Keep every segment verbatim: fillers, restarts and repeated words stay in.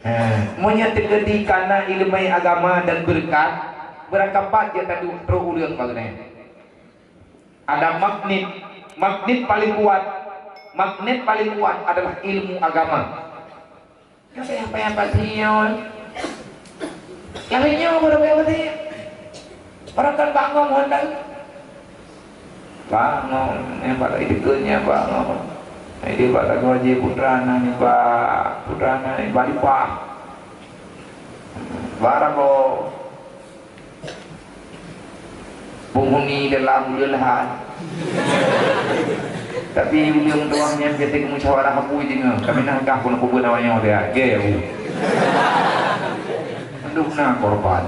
Ha, meunyoe teukeudi kana ileumèe agama dan beureukat, beurangkapat jeuet taduek trok ureueng bak nyan. Ada magnet. Magnet paling kuat, magnet paling kuat adalah ilmu agama. Nyoe saya apa yang pasti nyoe? Lagèe nyoe baru saya pasti. Orang kan bangun honda. Bangun, yang pada itu nya bangun. Jadi pada gaji putra nani ba, putra nani ba lipah. Barang ko. Penghuni dalam ulilhan. Tapi ulun tuan nyan biasa musyawarah aku je nyoe. Kami nak kah pun aku buat awak nyoe dia. Ge aku. Aduh, na korban.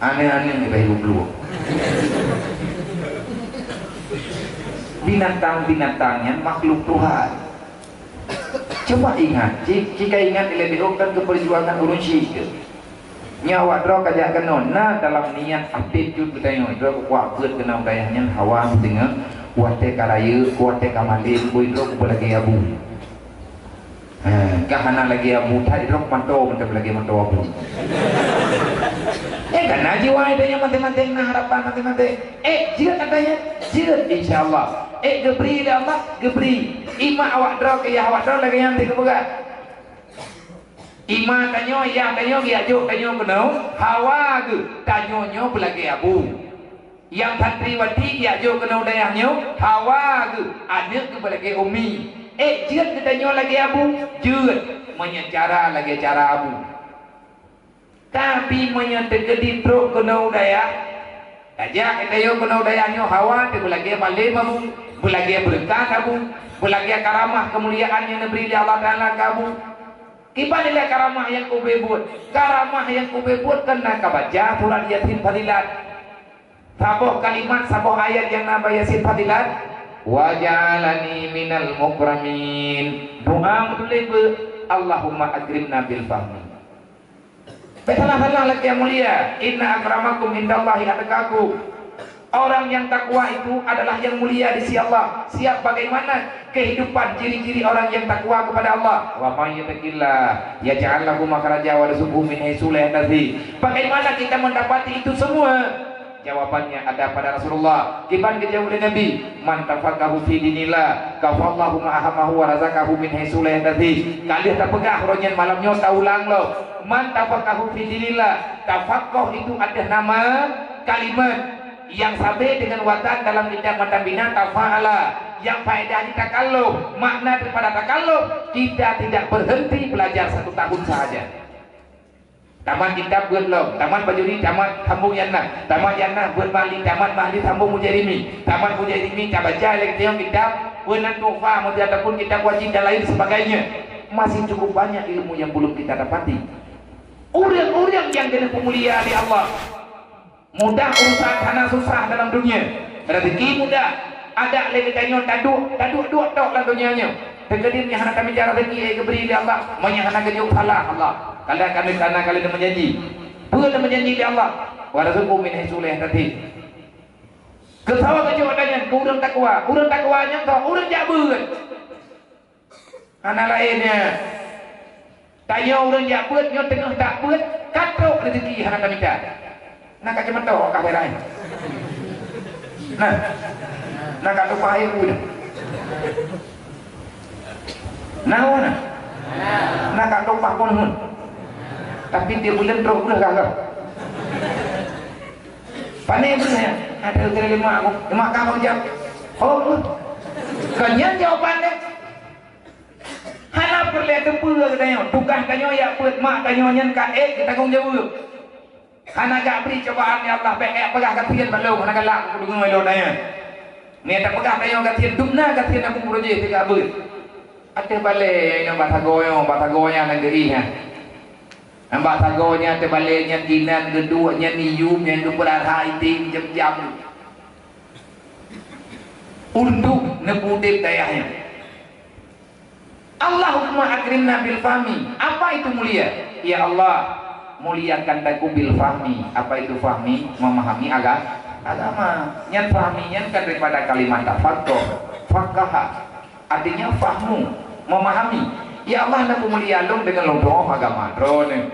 Aneh-aneh kita hidup dulu. Binatang-binatang nyan makhluk Tuhan. Coba ingat, ji-, jika ingat ilée diungkan keu perjuangan ureuëng syik. Nyoe awak droe ka jak keunoe, na dalam niat até cut geutanyoe, droe kukuak beuet keunoe dayah nyan hawa meuteungoh, watée ka rayeuk, watée ka malem, bui droe kupeulagée abu. Ha, ka hana lagée abu, that droe manto mantong lagée manto abu. Eh, kana jiwa itu nyang maté-maté, na harapan maté-maté. Eh, jeuet katanya, jeuet, insya Allah. Eh, geubri lé Allah, geubri. Ima awak droe keu yah awak droe lagée nyan teuka peugah. Ima tanyoe, yah tanyoe, geujok tanyoe keunoe, hawa geuh tanyoe nyoe beulagée abu. Nyang santriwati geujok keunoe dayah nyoe, hawa geuh aneuëk geuh beulagée umi. Eh, jeuet geutanyoe lagée abu? Jeuet, meunyoe cara lagée cara abu. Tapi meunyoe teukeudi trok keunoe dayah, tajak geutanyoe keunoe dayah nyoe hawa teuh beulagée malem abu, beulagée beureukat abu, beulagée karamah keumuliaan nyang neubri lé Allah Taala keu abu. Kiban ilée karamah nyang ubé buet? Karamah nyang ubé buet keunan ka baca surat Yasin fadilat. Saboh kalimat, saboh ayat nyang na bak Yasin fadilat, "Wa ja'alani minal mukramin." Doa meutuléh beu, "Allahumma akrimna bil fahmi." Bék salah-salah lagée nyang mulia, "Inna akramakum indallahi atqakum." Orang yang takwa itu adalah yang mulia di sisi Allah. Siap bagaimana kehidupan ciri-ciri orang yang takwa kepada Allah? "Wa may yattaqillah yaj'al lahu makhraja wa yarzuqhu min haitsu la yahtasib." Bagaimana kita mendapati itu semua? Jawabannya ada pada Rasulullah. Kiban geujaweueb lé Nabi, "Man tafaqahu fi dinillah, kafallahu ma ahamahu wa razaqahu min haitsu la yahtasib." Ka lheueh tapeugah uroe nyan malam nyoe taulang lom. "Man tafaqahu fi dinillah." Tafaqquh itu ada nama kalimat yang sabe dengan wazan dalam kitab Matan Bina tafa'ala. Yang faedah di takalluf, makna daripada takalluf, kita tidak berhenti belajar satu tahun sahaja. Tamat kitab beuet lom, tamat Bajuri, tamat sambung nyang na, tamat nyang na beuet Mahli, tamat Mahli sambung Mujairimi, tamat Mujairimi tabaca lé geutanyoe kitab Peunan Tuhfah ataupun kitab wajib dan lain sebagainya. Masih cukup banyak ilmu yang belum kita dapati. Ureuëng-ureuëng nyang keuneuk peumulia lé Allah. Mudah urusan hana susah dalam dunia. Rezeki mudah. Adak lé geutanyoe taduek, taduek-duek tok lam dunia nyoe. Teukeudi meunyoe hana tamita rezeki, eh, geubri lé Allah, meunyoe hana geujok salah Allah. Kadang kami kana kali meujanji. Peue meujanji lé Allah? "Warzuqhu min haitsu la yahtasib." Keusawa geujok ata nyan keu ureuëng takwa. Ureuëng takwa nyan keu ureuëng jak beuet. Hana laén nyan. Tanyoe ureuëng jak beuet nyoe teungoh jak beuet, ka trok rezeki hana tamita. Na ka ceumeutôh ka berai. Nah. Na ka tumpah air pun. Nah, na. Na ka tumpah pun hun. Tapi dia bulan trok udah gagal. Pané beuna ya. Ada kira lima aku. Lima kamu jam. Oh. Kan nyan jawaban dia. Hana peureulée teupeue geutanyoe, tugaih tanyoe jak beuet, mak tanyoe nyan ka ék geutanggong jaweueb. Hana jak bri cobaan lé Allah, bék ék peugah gasien bak lôn, hana galak kudeungoe lôn nyan. Nyan tapeugah tanyoe gasien, dum na gasien aku peureujih teuka beuet. Ateueh balée nyang inong bak sagoe nyoe, bak sagoe nyan nyang geuih nyan. Nyang bak sagoe nyan ateueh balée nyan ginan geuduek nyan iyuem nyan geupeurara item jam-jam. Untuk neupeuudeb dayah nyan. Allahumma akrimna bil fahmi. Apa itu mulia? Ya Allah, muliakan aku bil fahmi. Apa itu fahmi? Memahami aga-, agama. Nyan fahmi nyan kan daripada kalimat tafaqquh, faqaha. Artinya fahmu, memahami. Ya Allah, neupeumulia lôn deungon lôn tu'oh agama Droeneuh.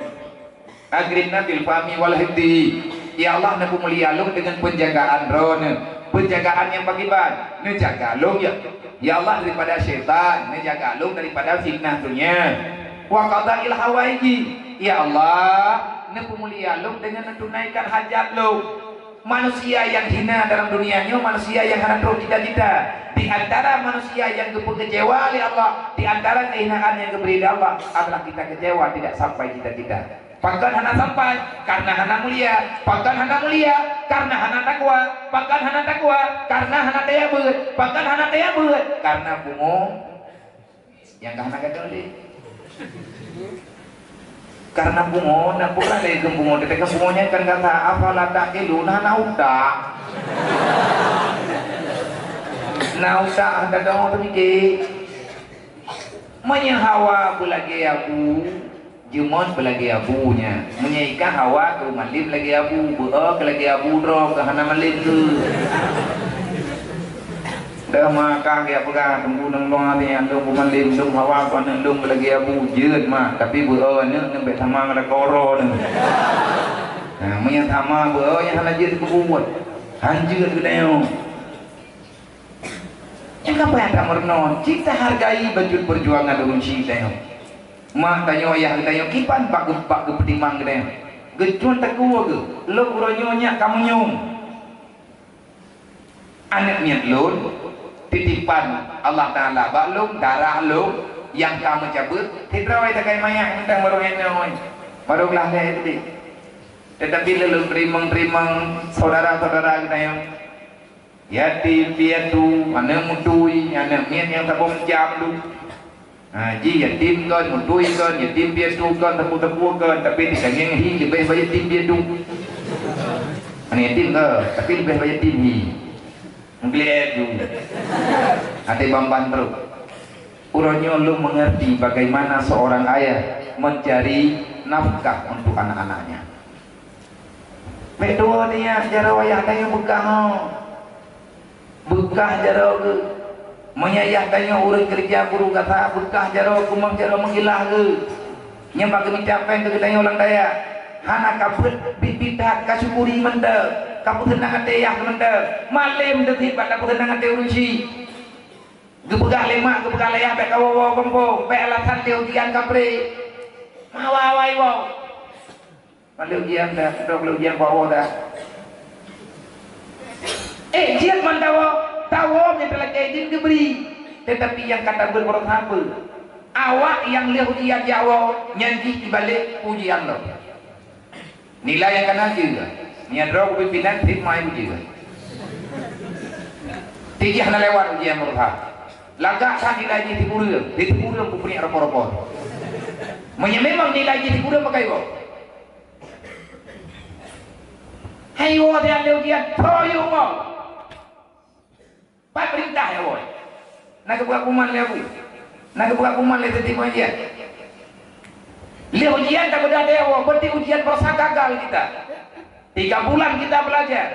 Akrimna bil fahmi wal hifzi. Ya Allah, neupeumulia lôn deungon peunjagaan Droeneuh. Peunjagaan nyang pakriban? Neujaga lôn, ya. Ya Allah, daripada syaitan, neujaga lôn daripada fitnah dunia. Wa qadail hawaiji. Ya Allah, neupeumulia lôn deungon neutunaikan hajat lôn. Manusia nyang hina dalam dunia nyoe manusia nyang hana troh cita-cita. Di antara manusia nyang geupeukeucewa lé Allah, di antara kehinaan nyang geubri lé Allah adalah kita kecewa tidak sampai cita-cita. Pakon hana sampai? Karena hana mulia. Pakon hana mulia? Karena hana takwa. Pakon hana takwa? Karena hana teuabeuet. Pakon hana teuabeuet? Karena pungo nyang ka hana gadôh lé. Karena pungo, na peue lé keu pungo, teuka pungo nyan kan kata, "Afala ta'qilun?" Hana utak. Na utak, hana gadôh teumike. Meunyoe Hawa beulagèe abu, jeumot beulagèe abu nyan. Meunyoe i kah Hawa keu malem lagèe abu, beu-o keu lagèe abu droe keu hana malem keu. Dah ma kah geujak peugah teungku nang luwa nyan, lôn beumalem, lôn Hawa keu aneuk lôn keu lagèe abu, jeuet ma, tapi beu-o aneuk nyan bèk sama ngon lakoe uroe nyan. Nah, meunyoe sama beu-o nyang hana jeuet keu buet, han jeuet keu tanyoe. Nyang ka payah tameurunoe, cit tahargai bacut peujuangan ureueng chik tanyoe. Mak tanyoe, ayah geutanyoe kiban bak geu-, bak geupeutimang geutanyoe. Geucue takue geuh, lôn uroe nyoe nyak ka meunyoe. Aneuk miet lôn, titipan Allah Taala bak lôn, darah lôn nyang ka meucabeuet, sidroe takai manyak mantong barô inong, barô glah lhèe teubiet. Teutapi lôn teurimong-teurimong syedara-syedara geutanyoe. Yatim piatu, aneuk meutui, aneuk miet nyang saboh macam tu. Ha, ji yatim kon, meutui kon, yatim piatu kon, teupeu-teupeu kon, tapi di tangieng hi leubeh bak yatim piatu. Aneuk yatim kon, tapi leubeh bak yatim hi. Meugleh tu. Até bamban trok. Uroe nyoe lôn mengerti bagaimana seorang ayah mencari nafkah untuk anak-anaknya. Peuet dua dia jaroe ayah tanyoe beukah ho. Beukah jaroe geuh. Meunyoe ayah tanyoe ureueng keureuja guru gata, beukah jaroe keumong jaroe meugilah geuh. Nyang bak geumita péng keu geutanyoe lam dayah. Hana ka beuet biet-biet that ka syukuri mantong. Ka peuseunang até yah mantong. Malem teubiet bak tapeuseunang até ureueng chik. Geupeugah lé mak, geupeugah lé yah bèk kawoe-woe gampông, bèk alasan lé ujian kapré. Mawa-wa iwoe. Malée ujian dah, droe lé ujian bak woe dah. Eh, jeuet man tawoe, tawoe nyang talakée jeuet geubri. Teutapi nyang ka tabeuet barô sapeue? Awak nyang lheueh ujian jak woe, nyan jih ibalek ujian lom. Nilai nyang kana jeuet. Nyan droe keu pimpinan, trép mai ujian. Tijih na lewat ujian barô sapeue. Lagak that nilai jih sikureueng, di sikureueng peupuniek rokok-rokok. Meunyoe memang nilai jih sikureueng pakai woe. Hai woe, siat lé ujian, soe yue woe? Pat peurintah ya woe? Na geupeugah kuman lé abu? Na geupeugah kuman lé seuti pengajian? Lé ujian tapeugah lé woe, berarti ujian merasa gagal kita. Tiga bulan kita belajar.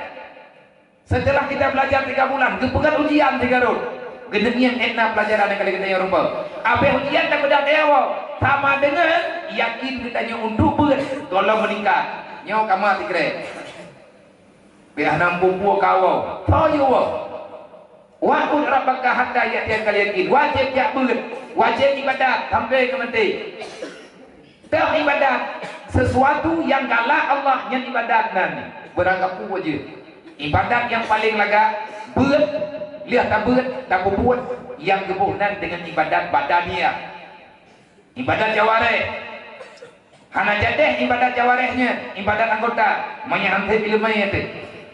Setelah kita belajar tiga bulan, geupeugah ujian tiga rot. Geudeungieng ék na pelajaran nyang ka lheueh geutanyoe rupa. Abéh ujian tapeugah lé woe, sama deungon yakin geutanyoe untuk beuet gohlom meuningkat. Nyoe kama sikrek. Bèk hana muphom kawoe, soe yue woe? Wa'bud rabbaka hatta ya'tiyakal yaqin. Wajéb jak beuet, wajéb ibadat sampoe keu maté. Toh ibadat, sesuatu nyang galak Allah nyan ibadat nan. Beurangkapeue jeuet. Ibadat nyang paleng lagak, beuet, lheueh tabeuet, tapeubuet nyang geuboh nan deungon ibadat badaniah. Ibadat jawareh. Hana jadeh ibadat jawareh nyan, ibadat anggota, meunyoe han sép ileumèe teuh.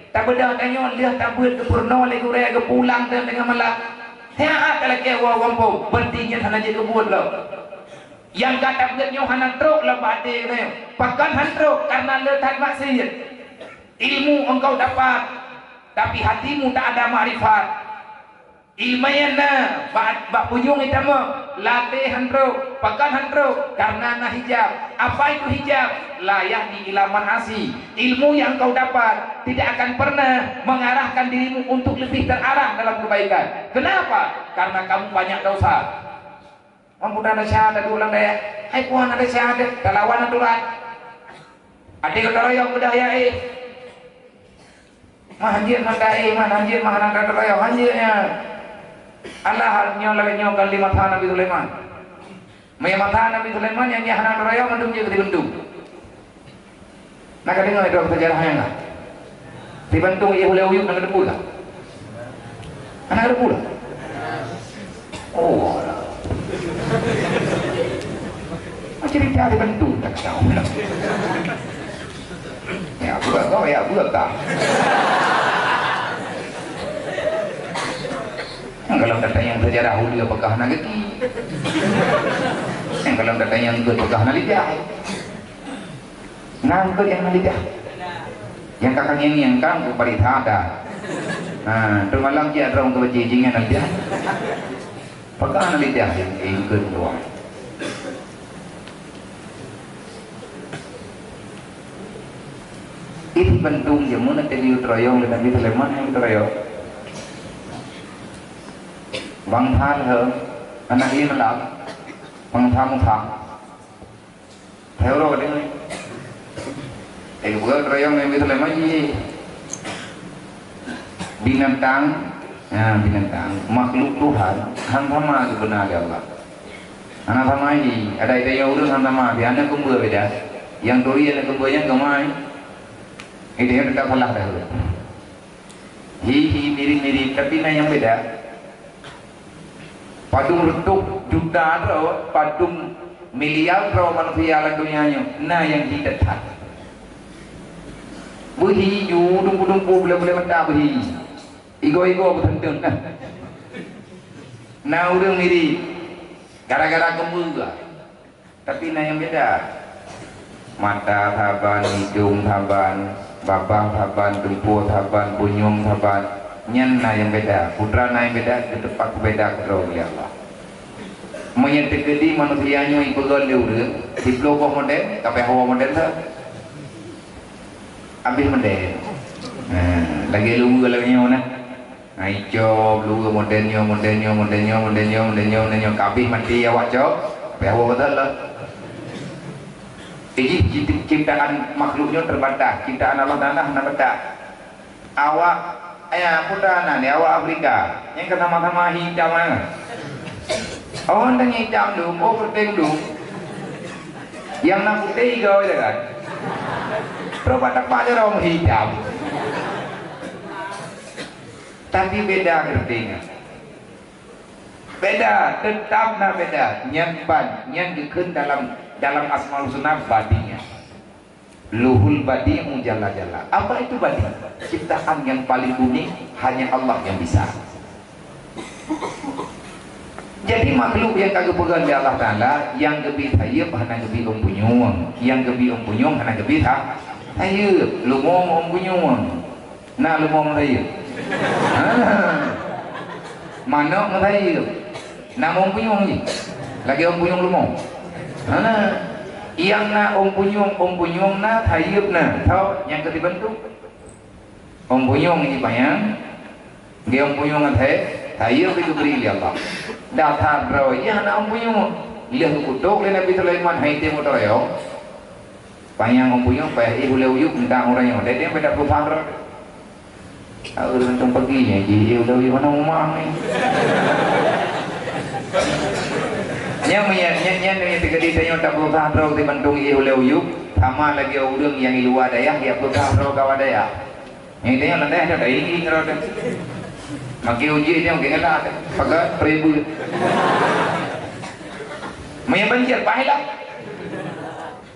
Tabeudôh tanyoe lheueh tabeuet geupeurunoe lé gurèe geupulang teungoh malam. Siat talakée woe gampông, berarti nyan hana jeuet keu buet lom. Nyang ka tabeuet nyoe hana trok lam até geutanyoe. Pakon han trok? Karena le that maksiet. Ilmu engkau dapat, tapi hatimu tak ada makrifat. Ileumèe na bak, bak punyueng itamong, lam até han trok, pakon han trok, karena na hijab. Apa itu hijab? La yahdi ila man asi. Ilmu yang engkau dapat tidak akan pernah mengarahkan dirimu untuk lebih terarah dalam kebaikan. Kenapa? Karena kamu banyak dosa. Wan peue na desya taduek lam dayah, hai peue na desya talawan aturan. Até geutarayong beudah ya eh. Mah hanjeuet mata eh, mah hanjeuet mah hana tarayong, hanjeuet nyan. Allah nyoe lagèe nyoe kan lé masa Nabi Sulaiman. Meunyoe masa Nabi Sulaiman nyang nyan hana tarayong mandum jeuet keu Tibeundong. Na ka deungoe droe sejarah nyan ka? Tibeundong ié ulèe uyuek na ka deungoe ka? Hana ka deungoe ka? Oh, alah. Cerita Tibeundong tak tahu. Ya, buat kau, ya, buat kau. Nyang kalau tatanyong sejarah ulèe apakah na geuki? Nyang kalau tatanyong ke apakah na lidah? Nang ke nyang na lidah? Nyang kakang nyang nyang kang ke parisa ada. Ha, tu malam dia ada orang ke bajijing nyang na lidah. Apakah na lidah yang ingkeun luar? Ih, Tibeundong je mun teuh geuyue teurayong lé Nabi Sulaiman nyang teurayong. Bangsa lheueh aneuk lheueh lam bangsa Musa. Hai uroe deungoe. Eh, bukan teurayong Nabi Sulaiman ji. Binatang, ya, binatang, makhluk Tuhan, han sama geubeuna lé Allah. Hana sama ji, ada ita nyang ureueng hana sama, di aneuk keumbeue beda. Nyang turi aneuk keumbeue nyan keumai. Itu yang tetap salah dah. Hi, hi, mirip-mirip, tapi na nyang beda. Padum reutôh juta droe, padum miliar droe manusia lam donya nyoe, na nyang hi that-that. Beuhi ju dumpu-dumpu, bulèe-bulèe mata beuhi. Igoe-igoe beuteunteueng na. Na ureueng mirip, gara-gara keumbeue. Tapi na nyang beda. Mata saban, idong saban, babah saban, tumpô saban, bunyong saban. Nyan na nyang beda. Peue teuma na nyang beda, geuteupat peubeda keudroe lé Allah. Meunyoe teukeudi manusia nyoe ipeugöt lé ureueng, siplôh boh model, ka payah woe model teuh. Abéh model. Nah, lagèe luweue lagèe nyoe nah. Nah, icok luweue model nyoe, model nyoe, model nyoe, model nyoe, model nyoe, model nyoe. Ka abéh maté awak cok, payah woe beutôi lah. Jadi, ciptaan makhluk nyoe terbatas. Ciptaan Allah Taala hana batas. Awak, ya, peue teuma na, awak Afrika, nyang ka sama-sama hi itam nyan. Oh, nyang itam dum, oh, peuting dum. Nyang na putéh igoe kan. Terus bak tapak jaroe hi itam. Tapi beda geutanyoe. Beda, tetap na beda. Nyan ban, nyan geukheun dalam, dalam Asmaul Husna badi nyan. Luhul badi'u jalla jalla. Apa itu badi? Ciptaan yang paling unik, hanya Allah yang bisa. Jadi makhluk nyang ka geupeugöt lé Allah Taala, nyang geubri sayeuep hana geubri ôn punyueng, nyang geubri ôn punyueng hana geubri sa-, sayeuep, leumo ôn punyueng. Na leumo meusayeuep? Ha. Manok meusayeuep. Na ôn punyueng jih? Lagèe ôn punyueng leumo? Hana. Nyang na ôn punyueng, ôn punyueng na, sayeuep na. Tho, nyang ka sibantu. Ôn punyueng jih panyang, lagèe ôn punyueng asai, sayeuep jih geubri lé Allah. Dasar droe jih hana ôn punyueng. Lheueh geukutôk lé Nabi Sulaiman hai teuh meuteurayong. Panyang ôn punyueng, payah éh ulèe uyuek, mantong ureueng nyoe. Dai-dai beda perusahaan droe. Ureueng teuh peugi nyan jih, éh ulèe uyuek hana umang nyan. Nyan, nyan, nyan, nyan, nyan, teukeudi tanyoe tapeurusaha droe sibantu éh ulèe uyuek, sama lagèe ureueng nyang di luwa dayah, ya peurusaha droe kawa dayah. Nyang tanyoe lam dayah nyoe, dayah nyoe. Makai ujeuen nyoe, makai ngelat, pakai peuribeu. Meunyo banjir, paih lah.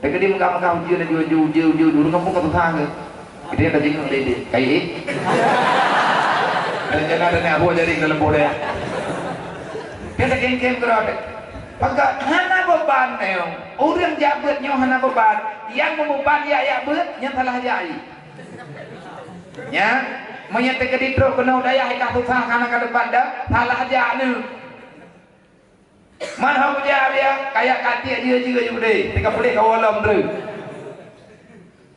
Teukeudi meugah-meugah ujeuen, ujeuen, ujeuen, ujeuen, ureueng kampung ka susah ke? Kita yang tajenguk lé deh. Kai eh? Dan jangan ada nak buat jadi dalam bola. Kita kengkem keudroe. Pakat hana beban nyoe. Ureueng jak beuet nyoe hana beban. Nyang meubeban jak, jak beuet, nyan salah jak jih. Nya, meunyo teukeudi trok keunoe dayah ka susah, hana ka depan dah, salah jak nyoe. Man hom jak biya, kaya katiek jeu-jeu jih udeh, teuka puléh ka wolom dreuh.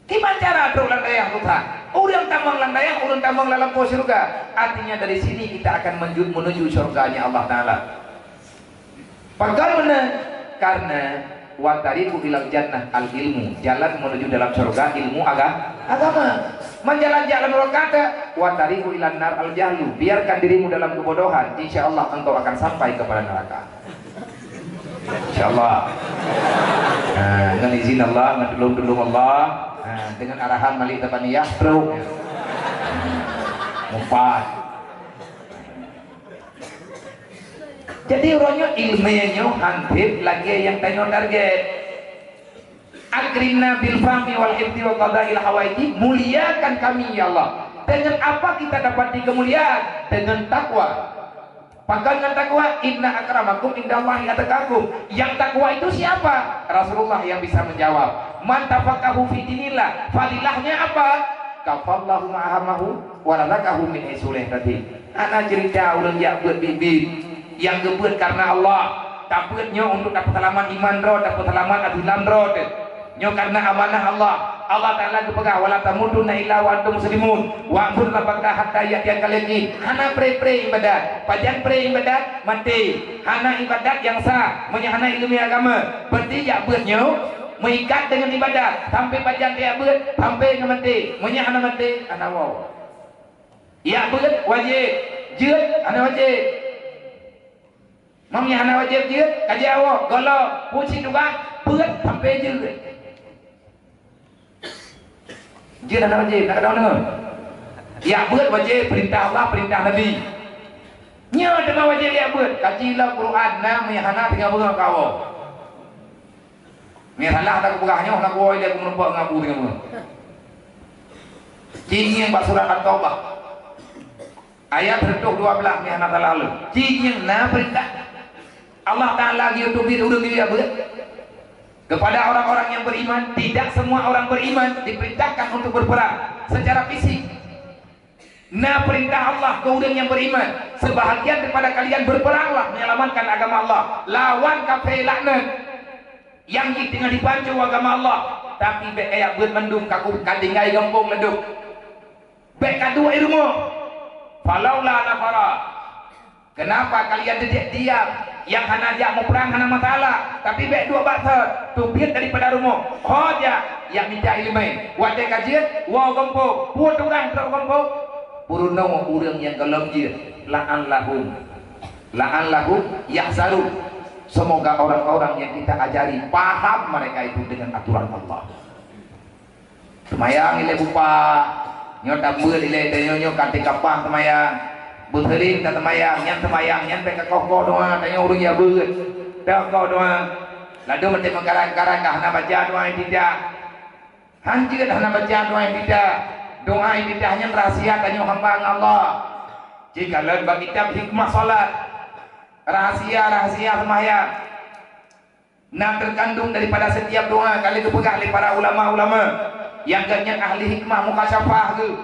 Kiban cara trok lam dayah susah? Ureueng tamong lam dayah, ureueng tamong lam lampôh syeuruga. Artinya dari sini kita akan menju-, menuju syurganya Allah Taala. Pakon meunan? Karena wa tariqu ilal jannah al ilmu, jalan menuju dalam surga ilmu aga-, agama. Man jalan-jalan rokata, wa tariqu ilan nar al jahlu, biarkan dirimu dalam kebodohan, insya Allah engkau akan sampai kepada neraka. Insya Allah. Nah, dengan izin Allah, dengan tulung-tulung Allah, nah, dengan arahan Malik Tabaniyah, truk. Mufat. Jadi, uroe nyoe ileumèe nyoe han treb lagèe nyang tanyoe target. Akrimna bil fahmi wal hifzi wa qadail hawaiji, muliakan kami, ya Allah. Dengan apa kita dapati kemuliaan? Dengan takwa. Pakon ngon takwa? Inna akramakum indallahi atqakum. Yang takwa itu siapa? Rasulullah yang bisa menjawab. Man tafaqahu fi dinillah, fadilahnya apa? Kafallahu ma'amahu wa razaqahu min haitsu la yahtasib. Hana cerita ureueng jak beuet biet-biet. Nyang geubeuet karena Allah. Tabeuet nyoe untuk tapeuseulamat iman droe, tapeuseulamat adoe lam droe teuh. Nyoe karena amanah Allah. Allah Taala geupeugah, "Wala tamutunna illa wa antum muslimun. Wa'budullah hatta ya'tiyakal yaqin." Hana pré-pré ibadat. Pajan pré ibadat? Maté. Hana ibadat nyang sah meunyoe hana ileumèe agama. Berarti jak beuet nyoe meuikat deungon ibadat. Sampai pajan jak beuet? Sampai ngon maté. Meunyoe hana maté, hana woe. Jak beuet wajéb, jeuet hana wajéb. Meunyoe hana wajéb jeuet, ka jiwoe, gohlom, peue cit tugaih, beuet sampai jeuet. Jeuet hana wajéb, na keudroe deungoe. Jak beuet wajéb, peurintah Allah, peurintah Nabi. Nyoe teuma wajéb jak beuet, kaji lam Quran na, meunyoe hana tinggai beungoh kawoe. Meunyoe salah tapeugah nyoe, hana kuwoe ilèe kumeureumpok ngon Abu Teurimong. Ci ngieng bak surat At-Taubah. Ayat reutôh dua belas, meunyoe hana salah lôn. Ci ngieng na peurintah. Allah Taala geuyue teubiet ureueng geuyue beuet. Kepada orang-orang yang beriman, tidak semua orang beriman diperintahkan untuk berperang secara fisik. Na peurintah Allah keu ureueng nyang beriman, "Sebahagian daripada kalian berperanglah menyelamatkan agama Allah lawan kafé laknat nyang jih teungoh jipancô agama Allah." Tapi bèk kajak beuet mandum, ka ku-, ka tinggai gampông ladôm. Bèk kaduek i rumoh. Falaula nafara. Kenapa kalian duduk diam, nyang hana jak muprang hana masalah, tapi bèk duek bak thon, teubiet daripada rumoh, ho jak, jak mita ileumèe. Watèe ka jeuet, woe gampông, peue tugaih trok gampông? Peurunoe ureueng nyang gohlom jeuet, la'allahum, la'allahum yahzarun. Semoga orang-orang yang kita ajari paham mereka itu dengan aturan Allah. Seumayang ilèe beupa, nyoe tabeuet ilèe, tanyoe nyoe ka teuka paih seumayang. Beuseuring taseumayang, nyan seumayang nyan bèk kakoh-koh doa, tanyoe ureueng jak beuet. Teuka koh doa. Ladôm até meukarat-karat ka hana baca doa iftitah. Han jeuet hana baca doa iftitah. Doa iftitah nyan rahsia tanyoe hamba ngon Allah. Jikalon bak kitab hikmah salat. Rahsia-rahsia seumayang. Na teukandong daripada setiap doa, ka lheueh geupeugah lé para ulama-ulama nyang geuh nyan ahli hikmah mukasyafah geuh,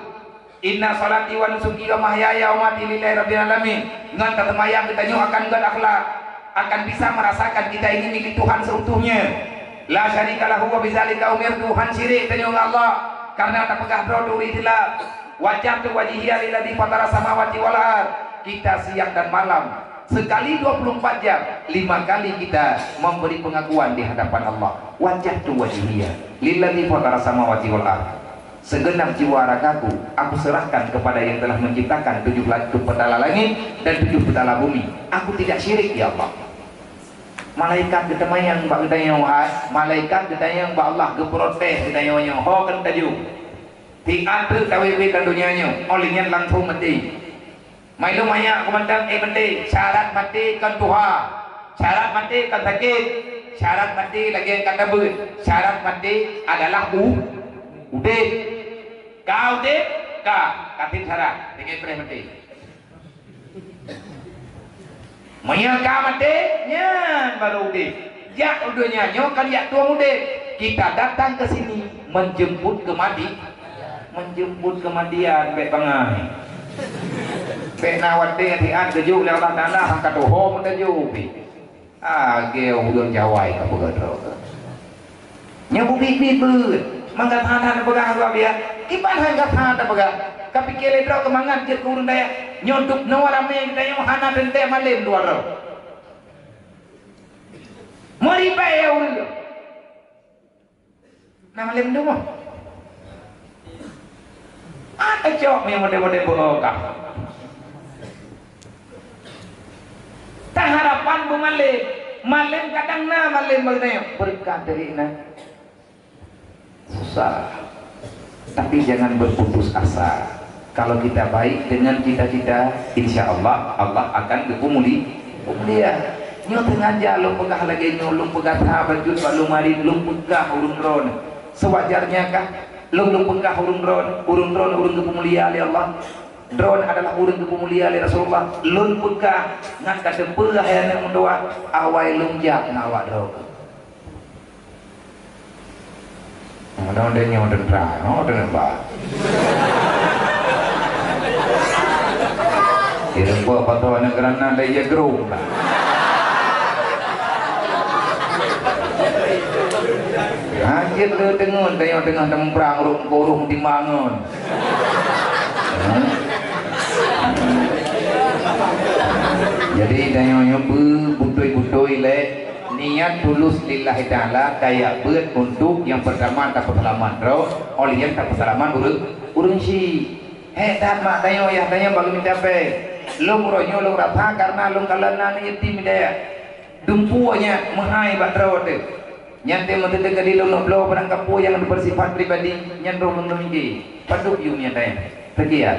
"Inna sholati wa nusuki wa mahyaya wa mamati lillahi rabbil alamin." Ngon taseumayang geutanyoe akan göt akhlak, akan bisa merasakan kita ini milik Tuhan seutuhnya. "La syarika lahu wa bidzalika umirtu," han syirik tanyoe ngon Allah, karena tapeugah droe turi teulat. "Wajjahtu wajhiya lilladzi fatara samawati wal ard." Kita siang dan malam sekali dua puluh empat jam, lima kali kita memberi pengakuan di hadapan Allah. "Wajjahtu wajhiya lilladzi fatara samawati wal ard." Segenap jiwa ragaku, aku serahkan kepada yang telah menciptakan tujuh la-, petala langit dan tujuh petala bumi. Aku tidak syirik, ya Allah. Malaikat geutanyong bak geutanyoe, hai, malaikat geutanyong bak Allah, geuprotes geutanyoe nyoe, ho keuneuk tajok. Tiat teuk tawiet-wiet lam donya nyoe, 'oh lheueh nyan langsong maté. Mailong manyak keumantong, eh, maté. Syarat maté kon tuha. Syarat maté kon sakét. Syarat maté lagèe ka tabeuet. Syarat maté adalah u-, udép. Ka udép, ka, ka tiep syarat. Tinggai preh maté. Meunyoe ka maté, nyan barô udép. Jak u donya nyoe kan jak tueng udép. Kita datang ke sini menjemput kemati-, menjemput kematian, bèk bangai. Bèk na watèe siat geujok lé Allah Taala, han ka tuho meutajok pih. Ah, geu ulôn jawai ka peugah droe. Nyoe bubit-bit beuet. Mangga that-that tapeugah luwa biasa. Kiban han gata tapeugah. Ka pike lé droe keu mangat jeuet keu ureueng dayah. Nyoe dub noe ramé geutanyoe hana teuntèe malém dua droe. Ibai ya ureueng. Nah, malem tu mah. Ada cok mie model-model bohong kah? Taharapan bu malem, malem kadang na malem bagi tanya berkat dari na. Susah. Tapi jangan berputus asa. Kalau kita baik dengan cita-cita, insya Allah, Allah akan geupumuli-, peumulia. Nyoe sengaja lôn peugah lagée nyoe, lôn peugah that bacut bak lôn marit, lôn peugah ureueng droen. Sewajarnya kah lôn, lôn peugah ureueng droen, ureueng droen ureueng geupeumulia lé Allah? Droen adalah ureueng geupeumulia lé Rasulullah. Lôn peugah ngat ka teupeue hai aneuk meutuah, awai lôn jak ngon awak droe. Mudah-mudahan nyoe teuntang, oh, teuntang. Ireumpok patong aneuk granat dari jagrong lah. Hajat le teungeun, tanyoe teungoh teumprang rhueng-rhueng timbangon. Jadi, tanyoe nyoe beu-, beutôi-beutôi lé niat tulus lillahi ta'ala, kaya beuet untuk yang pertama tapeuseulamat droe, oleh nyan tapeuseulamat ureueng, ureueng syik. Hék that mak tanyoe, yah tanyoe bak lôn mita péng. Lôn uroe nyoe lôn rasa karena lôn kalon na aneuk yatim di dayah. Dumpeue nyan meuhai bak droe teuh. Nyan teuh meuteuntèe ka di lôn bloe barang kapeue nyang bersifat pribadi, nyan droe lôn meumiké. Padub yum nyan teuh. Sekian.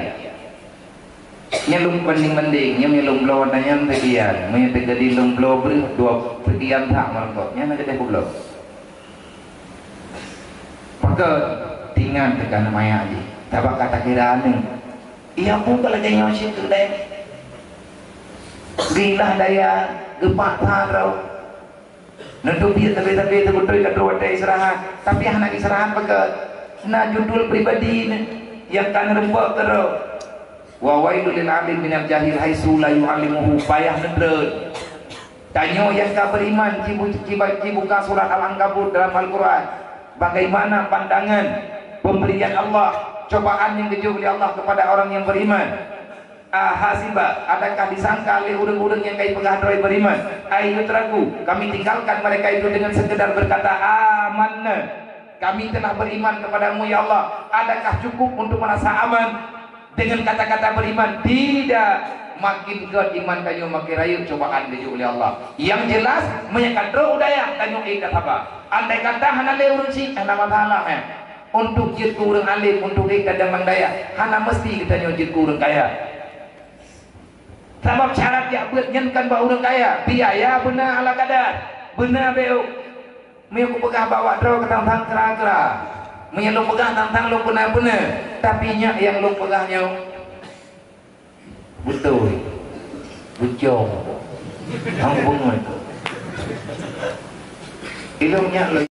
Nyan lôn banding-banding, nyan lôn bloe na nyan sekian. Meunyoe teuh ka di lôn bloe breuh dua sekian that meureumpok. Nyan na keudeh kubloe. Pakon tingan teuka aneuk manyak jih. Sabab ka takira aneuk. Iya pun ka lagèe nyoe cit keudeh. Geuilah daya, geupaksa droe. Neuteubiet sabe-sabe teubeutôi ka troh watèe istirahat, tapi hana istirahat pakon. Na judul pribadi nyan nyang ka neureumpok keudroe. Wa wailul lil alim minal jahil haitsu la yu'allimuhu, payah neutreun. Tanyoe nyang ka beriman, jibu-, jiba-, jibuka surat Al-Ankabut dalam Al-Quran. Bagaimana pandangan pemberian Allah, cobaan yang dijok oleh Allah kepada orang yang beriman? Ahasiba, adakah disangka lé ureuëng-ureuëng nyang ka jipeugah droe beriman? Ay yutraku, kami tinggalkan mereka itu dengan sekedar berkata, "Amanna." Kami telah beriman kepadamu, ya Allah. Adakah cukup untuk merasa aman dengan kata-kata beriman? Tidak. Makin gét iman tanyoe, makin rayeuk cobaan geujok lé Allah. Yang jelas, meunyoe ka trok u dayah, tanyoe ék ka saba. Andai kata hana lé ureuëng syiek, hana masalah, eh. Untuk jeuet keu ureuëng além, untuk ék tajak lam dayah, hana meusti geutanyoe jeuet keu ureuëng kaya. Sabab syarat jak beuet nyan kon bak ureuëng kaya, biaya beuna ala kadar, beuna beu. Meunyoe kupeugah bak awak droe ka sang-sang kra-kra. Meunyoe lôn peugah sang-sang lôn peuna-peuna, tapi nyak nyang lôn peugah nyoe beutôi. Bujông. Hang beungéh. Ilôn nyak lôn